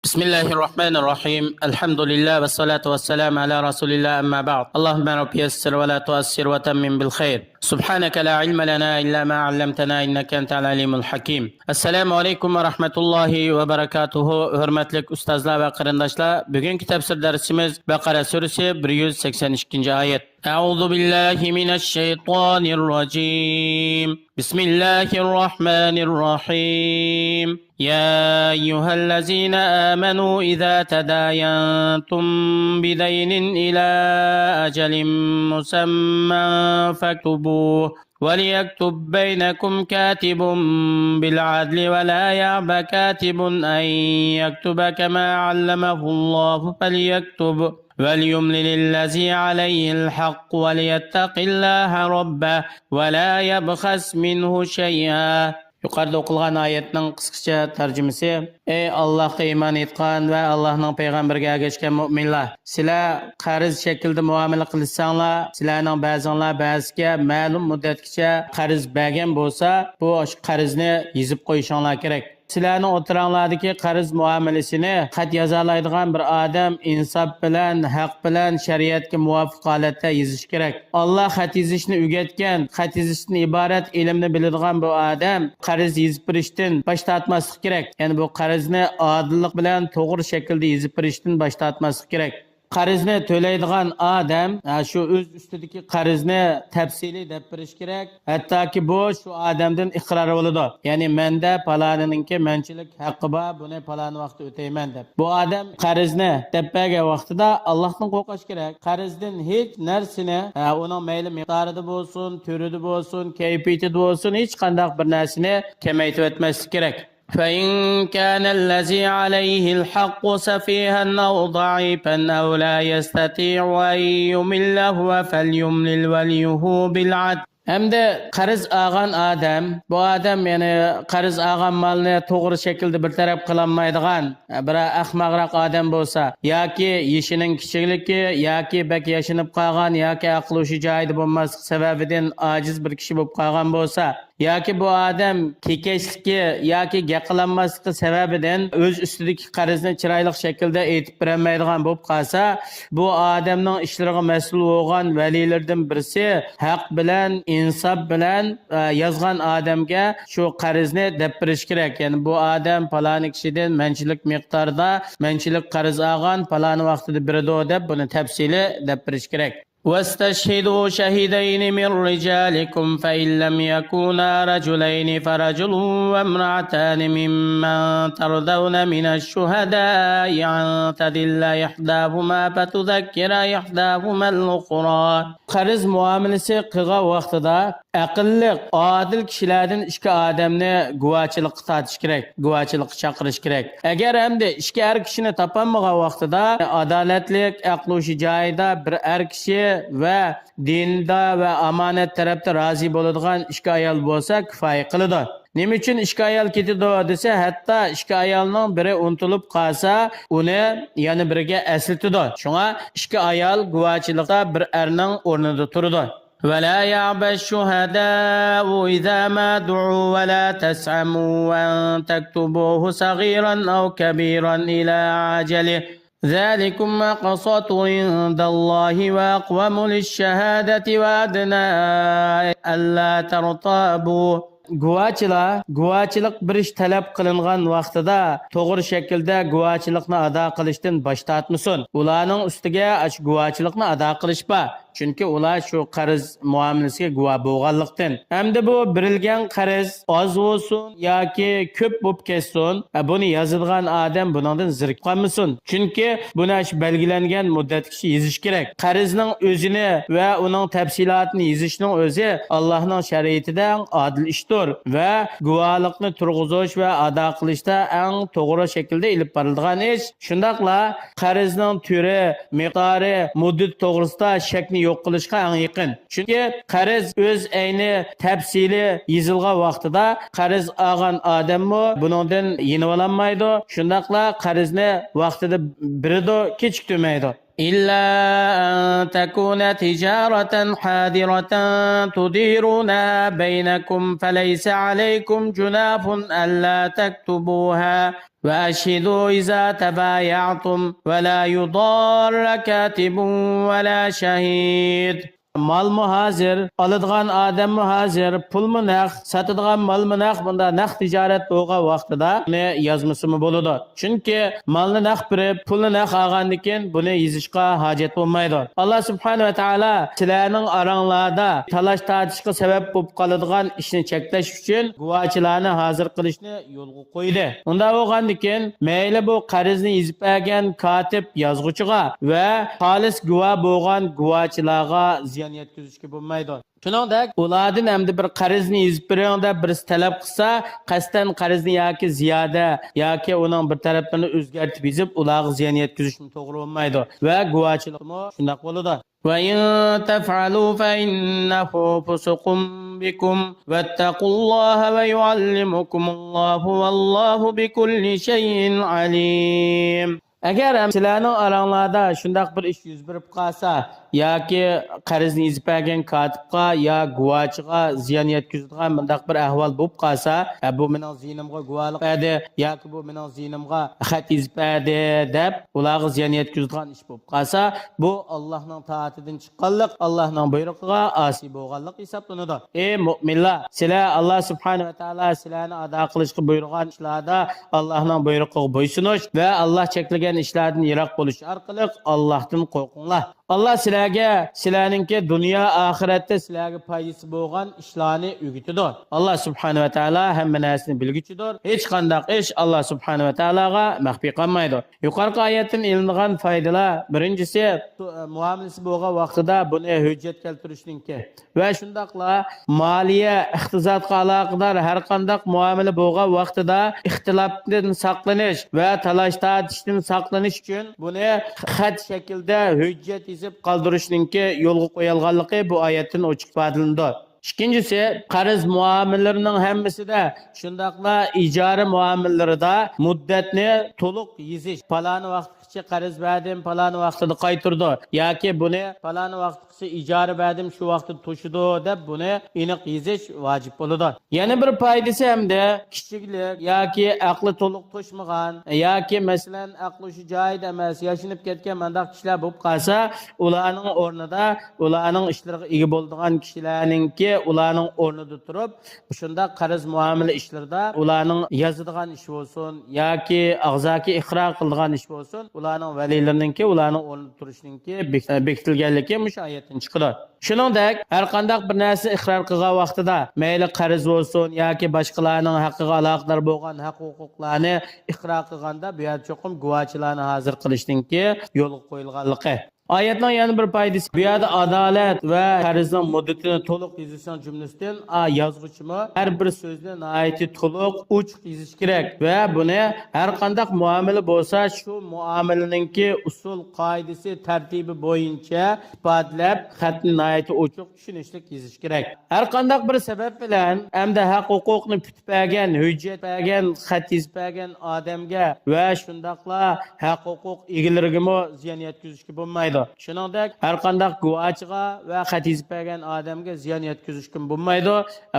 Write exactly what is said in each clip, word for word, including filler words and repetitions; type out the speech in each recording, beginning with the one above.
بسم الله الرحمن الرحيم. الحمد لله والصلاة والسلام على رسول الله، أما بعد. اللهم رب يسر ولا تعسر وتمم بالخير. سبحانك لا علم لنا إلا ما علمتنا إنك أنت العليم الحكيم. السلام عليكم ورحمة الله وبركاته. ھۆرمەتلىك ئۇستازلار ۋە قېرىنداشلار، بۈگۈنكى تەپسىر دەرسىمىز بەقەرە سۈرىسى بىر يۈز سەكسەن ئىككىنچى ئايەت. أعوذ بالله من الشيطان الرجيم. بسم الله الرحمن الرحيم. يا أيها الذين آمنوا إذا تداينتم بدين إلى أجل مسمى فاكتبوه، وليكتب بينكم كاتب بالعدل ولا يأب كاتب أن يكتب كما علمه الله فليكتب، وليملل الذي عليه الحق وليتق الله ربه ولا يبخس منه شيئا. يۇقىرىدا ئوقۇلغان ئايەتنىڭ قىسقىچە تەرجىمىسى: ئەي ئاللاھقا ئىمان ئېيتقان ۋە ئاللاھنىڭ پەيغەمبىرىگە ئەگەشكەن مۆمىنلار، سىلەر قەرز شەكلىدە مۇئامىلە قىلىشساڭلار، سىلەرنىڭ بەزىڭلار بەزىسىگە مەلۇم مۇددەتكىچە قەرز بەرگەن بولسا، بۇ قەرزنى يېزىپ قويۇشۇڭلار كېرەك. سىلەرنىڭ ئوتتۇراڭلاردىكى قەرز مۇئامىلىسىنى خەت يازالايدىغان بىر ئادەم ئىنساپ بىلەن، ھەق بىلەن، شەرىئەتكە مۇۋاپىق ھالەتتە يېزىشى كېرەك. ئاللا خەت يېزىشنى ئۆگەتكەن، خەت يېزىشتىن ئىبارەت ئىلىمنى بىلىدىغان بۇ ئادەم قەرز يېزىپ بېرىشتىن باش تارتماسلىقى كېرەك. يەنى بۇ قەرزنى ئادىللىق بىلەن توغرا شەكىلدە يېزىپ بېرىشتىن باش تارتماسلىقى كېرەك. قەرزنى تۆلەيدىغان ئادەم، ھە، شۇ ئۆز ئۈستىدىكى قەرزنى تەپسىلىي دەپ بېرىشى كېرەك. ھەتتاكى بۇ شۇ ئادەمدىن ئىقرار بولىدۇ. يەنى مەندە پالانىنىڭكى مەنچىلىك ھەققى بار، بۇنى پالان ۋاقىتتا ئۆتەيمەن دەپ. بۇ ئادەم قەرزنى دەپ بەرگەن ۋاقتىدا ئاللاھتىن قورقۇش كېرەك. قەرزدىن ھېچ نەرسىنى، ھە، ئۇنىڭ مەيلى مىقدارىدا بولسۇن، تۈرىدە بولسۇن، كەيپىيىتىدە بولسۇن، ھېچقانداق بىر نەرسىنى كېمەيتىۋەتمەسلىك كېرەك. فإن كان الذي عليه الحق سفيها أو ضعيفا أو لا يستطيع أن يمل هو فليملل وليه بالعدل. ئەمدى قەرز ئالغان ئادەم، بۇ ئادەم، يەنى قەرز ئالغان مالنى توغرا شەكىلدە بىر تەرەپ قىلالمايدىغان، بىرەر ئەخمەقراق ئادەم بولسا، ياكى يېشىنىڭ كىچىكلىكى، ياكى بەك ياشىنىپ قالغان، ياكى ئەقىل ھوشى جايىدا بولماسلىق سەۋەبىدىن ئاجىز بىر كىشى بولۇپ قالغان بولسا، ياكى بۇ ئادەم تېكەشلىكى ياكى گەپ قىلالماسلىقى سەۋەبىدىن ئۆز ئۈستىدىكى قەرزنى چىرايلىق شەكىلدە ئېيتىپ بېرەلمەيدىغان بولۇپ قالسا، بۇ ئادەمنىڭ ئىشلىرىغا مەسئۇل بولغان ۋەلىيلىرىدىن بىرسى ھەق بىلەن، ئىنساپ بىلەن، ئە، يازغان ئادەمگە شۇ قەرزنى دەپ بېرىش كېرەك. يەنى بۇ ئادەم پالانى كىشىدىن مەنچىلىك مىقداردا، مەنچىلىك قەرز ئالغان، پالانى ۋاقتىدا بېرىدۇ دەپ بۇنى تەپسىلىي دەپ بېرىش كېرەك. واستشهدوا شهيدين من رجالكم فإن لم يكونا رجلين فرجل وامرأتان ممن ترضون من الشهداء أن تضل إحداهما فتذكر إحداهما الأخرى. قەرز مۇئامىلىسى قىلغان ۋاقتىدا ئەقىللىق، ئادىل كىشىلەردىن ئىككى ئادەمنى گۇۋاچىلىققا تارتىش كېرەك، گۇۋاچىلىققا چاقىرىش كېرەك. ئەگەر ئەمدى ئىككى ئەر كىشىنى تاپالمىغان ۋاقتىدا، ئادالەتلىك، ئەقلى ھوشى جايىدا بىر ئەر كىشى ۋە دىندا ۋە ئامانەت تەرەپتە رازى بولىدىغان ئىككى ئايال بولسا كۇپايە قىلىدۇ. نېمە ئۈچۈن ئىككى ئايال كېتىدۇ دېسە، ھەتتا ئىككى ئايالنىڭ بىرى ئۇنتۇلۇپ قالسا، ئۇنى يەنە بىرىگە ئەسلىتىدۇ. شۇڭا ئىككى ئايال گۇۋاچىلىقتا بىر ئەرنىڭ ئورنىدا تۇرىدۇ. ولا يأب الشهداء إذا ما دعوا ولا تسأموا أن تكتبوه صغيرا أو كبيرا إلى أجله ذلكم أقسط عند الله وأقوم للشهادة وأدنى ألا ترتابوا. گۇۋاچىلار گۇۋاچىلىق بېرىش تەلەپ قىلىنغان ۋاقتىدا توغرا شەكىلدە گۇۋاچىلىقنى ئادا قىلىشتىن باش تارتمىسۇن. ئۇلارنىڭ ئۈستىگە ئاشۇ گۇۋاچىلىقنى ئادا قىلىش بار. چۈنكى ئۇلار شۇ قەرز مۇئامىلىسىگە گۇۋاھ بولغانلىقتىن. ئەمدى بۇ بېرىلگەن قەرز ئاز بولسۇن ياكى كۆپ بولۇپ كەتسۇن، بۇنى يازىدىغان ئادەم بۇنىڭدىن زېرىكىپ قالمىسۇن. چۈنكى بۇنى شۇ بەلگىلەنگەن مۇددەتكىچە يېزىش كېرەك. قەرزنىڭ ئۆزىنى ۋە ئۇنىڭ تەپسىلاتىنى يېزىشنىڭ ئۆزى ئاللاھنىڭ شەرىئىتىدە ئەڭ ئادىل ئىشتۇر ۋە گۇۋاھلىقنى تۇرغۇزۇش ۋە ئادا قىلىشتا ئەڭ توغرا شەكىلدە ئېلىپ بارىلىدىغان ئىش. شۇنداقلا قەرزنىڭ تۈرى، مىقدارى، مۇددىتى توغرىسىدا شەكنى يوق قىلىشقا ئەڭ يېقىن. چۈنكى قەرز ئۆز ئەينى تەپسىلىي يېزىلغان ۋاقتىدا قەرز ئالغان ئادەممۇ بۇنىڭدىن يېنىۋالالمايدۇ، شۇنداقلا قەرزنى ۋاقتىدا بېرىدۇ، كېچىكتۈرمەيدۇ. إلا أن تكون تجارة حاضرة تديرونها بينكم فليس عليكم جناح ألا تكتبوها وأشهدوا إذا تبايعتم ولا يضار كاتب ولا شهيد. مالمۇ ھازىر، ئالىدىغان ئادەممۇ ھازىر، پۇلمۇ نەق، ساتىدىغان مالمۇ نەق، بۇنداق نەق تىجارەت بولغان ۋاقتىدا بۇنى يازمىسىمۇ بولىدۇ. چۈنكى مالنى نەق بېرىپ، پۇلنى نەق ئالغاندىن كېيىن بۇنى يېزىشقا ھاجەت بولمايدۇ. ئاللا سۇبھانەھۇ ۋە تائالا سىلەرنىڭ ئاراڭلاردا تالاش-تارتىشقا سەۋەب بولۇپ قالىدىغان ئىشنى چەكلەش ئۈچۈن گۇۋاچىلارنى ھازىر قىلىشنى يولغا قويدى. ئۇنداق بولغاندىكىن، مەيلى بۇ قەرزنى يېزىپ بەرگەن كاتىپ يازغۇچىغا ۋە خالىس گۇۋا بولغان گۇۋاچىلارغا زىيان يەتكۈزۈشكە بولمايدۇ. شۇنىڭدەك، ئۇلاردىن ئەمدى بىر قەرزنى يېزىپ بېرىڭ دەپ بىرسى تەلەپ قىلسا، قەستەن قەرزنى ياكى زىيادە، ياكى ئۇنىڭ بىر تەرەپلىرىنى ئۆزگەرتىپ يېزىپ، ئۇلارغا زىيان يەتكۈزۈشمۇ توغرا بولمايدۇ ۋە گۇۋاچىلىقمۇ شۇنداق بولىدۇ. وإن تفعلوا فإنه فسق بكم واتقوا الله ويعلمكم الله والله بكل شيء عليم. ئەگەر ھەم سىلەرنىڭ ئاراڭلاردا شۇنداق بىر ئىش يۈز بېرىپ قالسا، ياكى قەرزنى يېزىپ بەرگەن كاتىپقا يا گۇۋاچىغا زىيان يەتكۈزىدىغان مۇنداق بىر ئەھۋال بولۇپ قالسا، ھە، بۇ مېنىڭ زىيىنىمغا گۇۋاھلىق بەردى ياكى بۇ مېنىڭ زىيىنىمغا خەت يېزىپ بەردى دەپ، ئۇلارغا زىيان يەتكۈزىدىغان ئىش بولۇپ قالسا، بۇ ئاللاھنىڭ تائىتىدىن چىققانلىق، ئاللاھنىڭ بۇيرۇقىغا ئاسىي بولغانلىق ھېسابلىنىدۇ. ئى مۆمىنلەر، سىلەر ئاللا سۇبھانەھۇ ۋە تائالا سىلەرنى ئادا قىلىشقا بۇيرۇغان ئىشلاردا ئاللاھنىڭ بۇيرۇقىغا بويسۇنۇش ۋە ئاللا چەكلىگەن ئىشلاردىن يىراق بولۇش ئارقىلىق ئاللاھتىن قورقۇڭلار. ئاللا سىلەرگە، سىلەرنىڭكى دۇنيا ئاخىرەتتە سىلەرگە پايدىسى بولغان ئىشلارنى ئۆگىتىدۇ. ئاللا سۇبھانەھۇ ۋە تائالا ھەممە نەرسىنى بىلگۈچىدۇر. ھېچقانداق ئىش ئاللا سۇبھانەھۇ ۋە تائالاغا مەخپىي قالمايدۇ. يۇقىرىقى ئايەتتىن ئېلىنغان پايدىلار، بىرىنچىسى، مۇئامىلىسى بولغان ۋاقتىدا بۇنى ھۆججەت كەلتۈرۈشنىڭكى ۋە شۇنداقلا مالىيە، ئىقتىسادقا ئالاقىدار ھەر قانداق مۇئامىلە بولغان ۋاقتىدا ئىختىلاپتىن ساقلىنىش ۋە تالاش-تارتىشتىن ساقلىنىش ئۈچۈن بۇنى خەت شەكلىدە ھۆججەت يېزىپ قالدۇرۇشنىڭكى يولغا قويۇلغانلىقى بۇ ئايەتتىن ئوچۇق ئىپادىلىنىدۇ. ئىككىنچىسى، قەرز مۇئامىلىلىرىنىڭ ھەممىسىدە، شۇنداقلا ئىجارە مۇئامىلىلىرىدا مۇددەتنى تولۇق يېزىش. پالانى ۋاقىتقىچە قەرز بەردىم، پالانى ۋاقتىدا قايتۇرىدۇ ياكى بۇنى پالانى ۋاقىتقىچە ئىجارە بەردىم، شۇ ۋاقىتتا توشىدۇ دەپ بۇنى ئېنىق يېزىش ۋاجىپ بولىدۇ. يەنە بىر پايدىسى ھەمدە كىچىكلىك ياكى ئەقلى تولۇق توشمىغان ياكى مەسىلەن ئەقلى شۇ جايىدا ئەمەس، ياشىنىپ كەتكەن مانداق كىشىلەر بولۇپ قالسا، ئۇلارنىڭ ئورنىدا ئۇلارنىڭ ئىشلىرىغا ئىگە بولىدىغان كىشىلەرنىڭكى ئۇلارنىڭ ئورنىدا تۇرۇپ، شۇنداق قەرز مۇئامىلە ئىشلىرىدا ئۇلارنىڭ يازىدىغان ئىشى بولسۇن ياكى ئاغزاكى ئىقرار قىلىدىغان ئىشى بولسۇن، ئۇلارنىڭ ۋەلىيلىرىنىڭكى ئۇلارنىڭ ئورنىدا تۇرۇشىنىڭكى بېك-، بېكىتىلگەنلىكى مۇشۇ ئايەتتىن چىقىدۇ. شۇنىڭدەك، ھەر قانداق بىر نەرسىنى ئىقرار قىلغان ۋاقتىدا، مەيلى قەرز بولسۇن ياكى باشقىلارنىڭ ھەققىگە ئالاقىدار بولغان ھەق-ھوقۇقلارنى ئىقرار قىلغاندا، بۇ يەردە چوقۇم گۇۋاچىلارنى ھازىر قىلىشنىڭكى يولغا قويۇلغانلىقى. ئايەتنىڭ يەنە بىر پايدىسى، بۇ يەردە ئادالەت ۋە قەرزنىڭ مۇددىتىنى تولۇق يېزىشنىڭ جۈملىسىدىن، ئا، يازغۇچىمۇ ھەر بىر سۆزنى ناھايىتى تولۇق، ئوچۇق يېزىش كېرەك ۋە بۇنى ھەر قانداق مۇئامىلە بولسا، شۇ مۇئامىلىنىڭكى ئۇسۇل، قائىدىسى، تەرتىپى بويىچە ئىپادىلەپ، خەتنى ناھايىتى ئوچۇق، چۈشىنىشلىك يېزىش كېرەك. ھەر قانداق بىر سەۋەب بىلەن ئەمدى ھەق-ھوقۇقنى پۈتۈپ بەرگەن، ھۆججەت بەرگەن، خەت يېزىپ بەرگەن ئادەمگە ۋە شۇنداقلا ھەق-ھوقۇق ئىگىلىرىگىمۇ زىيان يەتكۈزۈشكە بولمايدۇ. شۇنىڭدەك، ھەر قانداق گۇۋاچىغا ۋە خەت يېزىپ بەرگەن ئادەمگە زىيان يەتكۈزۈشكىمۇ بولمايدۇ.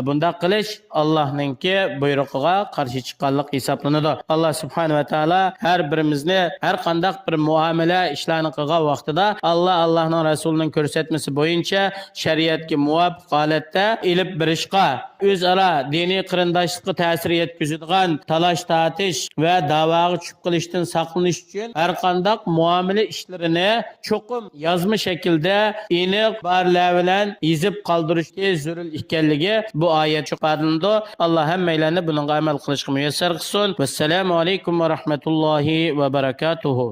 بۇنداق قىلىش ئاللاھنىڭكى بۇيرۇقىغا قارشى چىققانلىق ھېسابلىنىدۇ. ئاللا سۇبھانەھۇ ۋە تائالا ھەر بىرىمىزنى ھەر قانداق بىر مۇئامىلە ئىشلارنى قىلغان ۋاقتىدا، ئاللا، ئاللاھنىڭ رەسۇلىنىڭ كۆرسەتمىسى بويىچە شەرىئەتكە مۇۋاپىق ھالەتتە ئېلىپ بېرىشقا، ئۆزئارا دىنىي قېرىنداشلىققا تەسىر يەتكۈزىدىغان تالاش-تارتىش ۋە داۋاغا چۈشۈپ قېلىشتىن ساقلىنىش ئۈچۈن ھەر قانداق مۇئامىلە ئىشلىرىنى چوقۇم يازما شەكىلدە ئېنىق ئىبارىلەر بىلەن يېزىپ قالدۇرۇشى زۆرۈر ئىكەنلىكى بۇ ئايەتتە ئىپادىلىنىدۇ. ئاللا ھەممەيلەننى بۇنىڭغا ئەمەل قىلىشقا مۇيەسسەر قىلسۇن. ۋەسسالامۇ ئەلەيكۇم ۋە رەھمەتۇللاھى ۋە بەرەكاتۇھۇ.